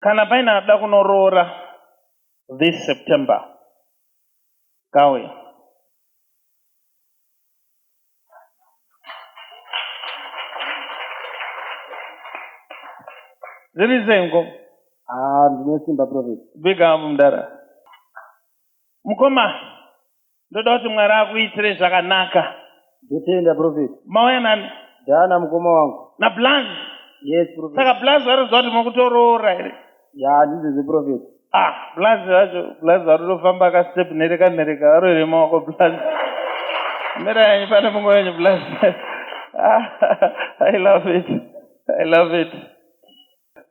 Kana paine ada kunoroora this September ngauye. Zviri sei mukoma? Ah, ndine simba prophet. Big up mudara. Mukoma, ndoda kuti Mwari akuitire zvakanaka. Ndotenda prophet. Mauya nani? Ndana mukoma wangu. Na Blaz. Yes prophet. Saka Blaz vanoziva kuti mukutoroora here? Ya, ndizvozvo prophet. Ah, Blaz vacho, Blaz varikutofamba ka step nhereka nhereka varovere maoko Blaz. Mira yanyu pane mumwe wenyu Blaz. Ah, I love it. I love it.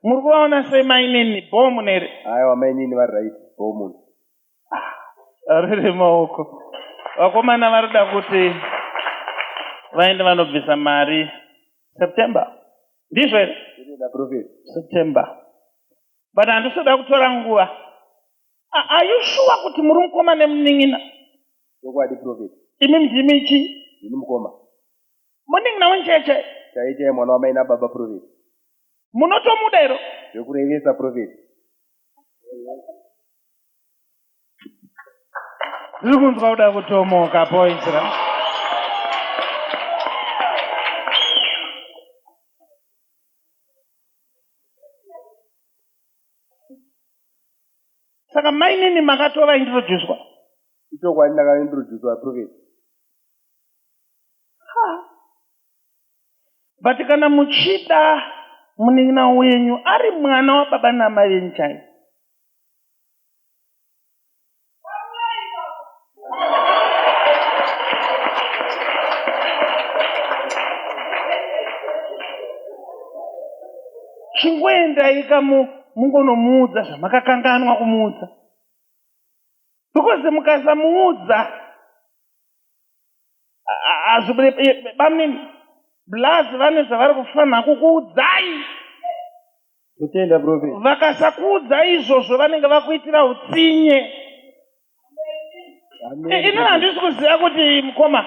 Muri kuvaona sei mainini? Bho munhu here? Aiwa mainini vari right, bho munhu. Riri maoko. Vakomana varikuda kuti vaende vanobvisa mari September. Ndizvo here? Ndinoda prophet. September. But handisi kuda kutora nguva. Are you sure kuti muri mukoma nemunin'ina? Chokwadi prophet. Imi ndimi chii? Ndini mukoma. Munin'ina wencheche? Chaiye chaiye mwana wamai nababa prophet. Munotomuda here? Zvekurevesa prophet. Ndiri kunzwa kuda kutomoka boys ra. Saka mainini makatova introducwa? Ichokwadi ndakaintroducwa prophet. But kana muchida munin'ina wenyu ari mwana wababa namai venyu chaivo. Chingoendaika mungonomuudza zvamakakanganwa kumuudza. Because mukasamuudza hazvibude bamnini blaz vane zvavari kufanira kukuudzai. Totenda prophet. Vakasakuudzai izvozvo vanenge vakuitira utsinye. Inini handisi kuziva kuti mukoma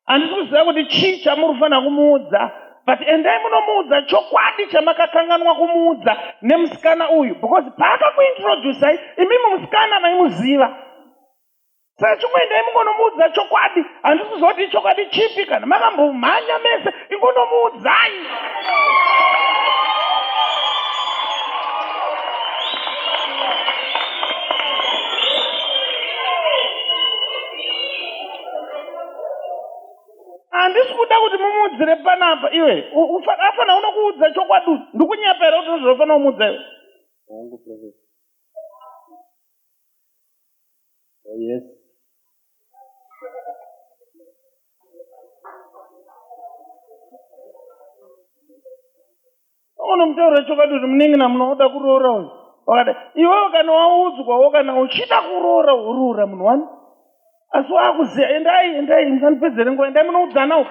handisi kuziva kuti chii chamuri kufanira kumuudza but endai munomuudza chokwadi chamakakanganwa kumuudza nemusikana uyu because paakakuintroducai imimi musikana maimuziva Saka chingoendai mungonomuudza chokwadi. Handisi kuziva kuti ichokwadi chipi kana makambomhanya mese ingonomuudzai. Handisi kuda kuti mumuudzire panapa iwe. Afana unokuudza chokwadi uyu. Ndikunyapa here kuti ndozvaunofanira kumuudza iwe? Hongu prophet. Oh yes. Unomutaurira chokwadi kuti munin'ina munoda kuroora uyu wakadai. Iwewe kana waudzwawo kana uchida kuroora uroora munhu wani. Asi wakuziva endai endai musandipedzere nguva endai munoudzana uko.